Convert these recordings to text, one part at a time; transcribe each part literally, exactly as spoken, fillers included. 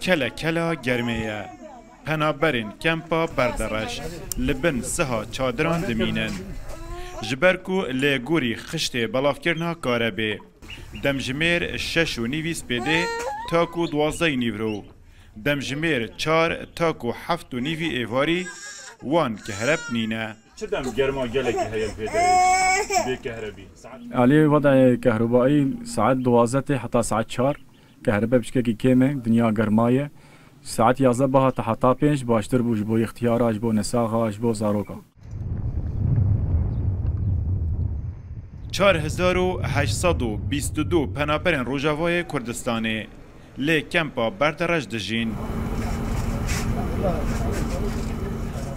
Kele kela germê ye. Penaberên kempa Berdereş li bin siha çadiran dimînin. Ji ber ku lê gorî xiştê belavkirina karebê, demjimêr şeş û nîvî spêdê ta ku duwazdeh nîvro, demjimêr çar ta ku heft û nîvî êvarî wan kehreb nîne. Çi dem germa gelekî heye li vê derê bê kehrebî? Saet Aliyê vedayê kehrubayî saet duwazdeh tê heta saet çar. Kehribe piçkekî kêm e, dinya germa ye. Saet yazdeh bihat heta pênc baştir bû ji bo ixtiyara, ji bo nesaxa, ji bo zaroka. Çar hezar û heşt sed û bîst û du penaberên Rojavayê Kurdistanê lê kempa Berdereş dijîn.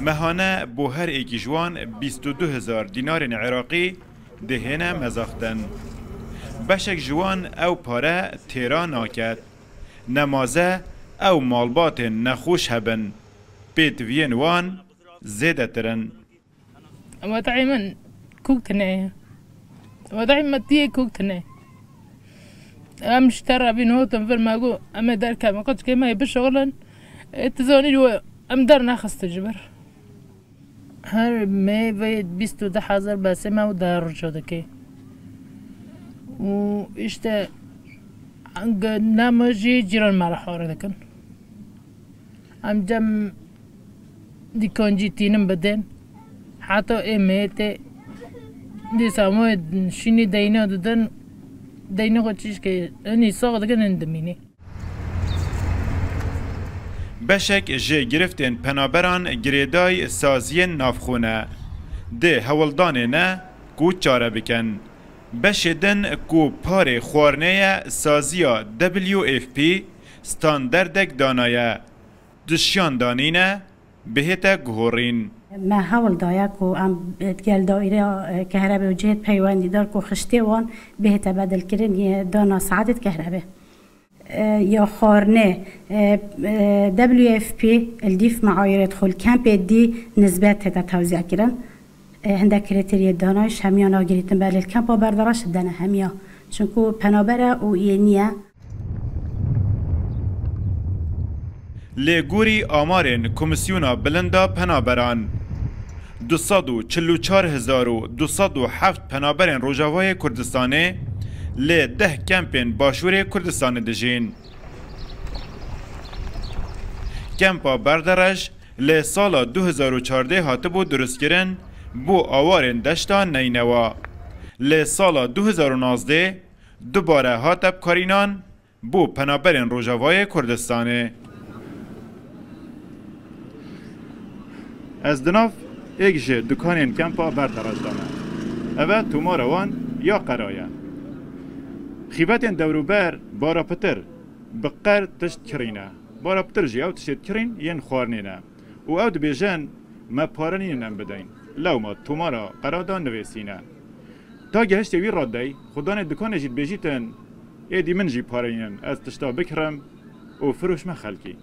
Mehane bo her êkî ji wan bîst û du hezar dînarên Iraqî dihêne mezaxtin. Beşek ji wan ew pare têra naket. Nemaze ew malbatên nexweş hebin, pêtiviyên wan zêdetir in. Wedayê min kok tune ye. Wedayê me tiyê kok tune. Em ji te re bîn hotin vir me got, em ê derkevin, qeçkê me yê bişixulin. Ê, tu zanî, em dernaxistin ji vir. Her meh vê bîst û du hezar besê me û deh roja dike. Û işte, nema jî cîran me re hare dikin. Em cem dîkan jî tînin bidin. Heta ê meh tê dîsa me şînî deyna didin. Deyna xwe çîşkê, hinî sax dikin, hin dimînî. Beşek ji giriftên penaberan girêday saziyên navxwe ne. Di hewldanê ne ku çare bikin. Beşê din ku parê xwarinê ye saziya W F P standerdek danaye. Di şiyan danîne, bihête guhorîn. Me hewl daye ku em digel daîreya, e, kehrebê û cihêt peywendîdar ku xiştê wan bihête bedilkirin yê dana saetê kehrebê. E, ya xwarinê, e, e, W F P li dîf meayirêt xwe li kempê dî nisbet tête tewzîa kirin. E, hindek krîteriyê danayîş hemiya nagirîtin, belê li kempa Berdereş dene hemiya. Çinku penaber e û yê nîye. Lê gorî amarên Komîsyona Bilind a Penaberan, du sed û çil û çar hezar û du sed û heft penaberên Rojavayê Kurdistanê li deh kempên Başûrê Kurdistanê dijîn. Kempa Berdereş li sala du hezar û çardeh hatibû dirustkirin bo awarên deşta Neynewa. Li sala du hezar û nozdeh dubare hate bikarînan bo penaberên Rojavayê Kurdistanê. Ez di nav êk ji dukanên kempa Berdereş de me. Ev e tomara wan ya qera ye. Xîvetên dewrûber bara pitir bi qer tişt kirî ne. Bara pitir jî ew tiştê kirîn yên xwarinê ne. Û ew dibêjin, me pare nînin em bideyn. Lewma tomara qera de nivêsîne. Ta gehiştê wî radeyê, xudanê dikanê jî dibêjîtin, êdî min jî pare nînin, ez tişta bikirim û firoşme xelkî.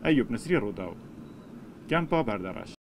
Eyûp Nisrî, Rûdaw. Kempa Berdereş.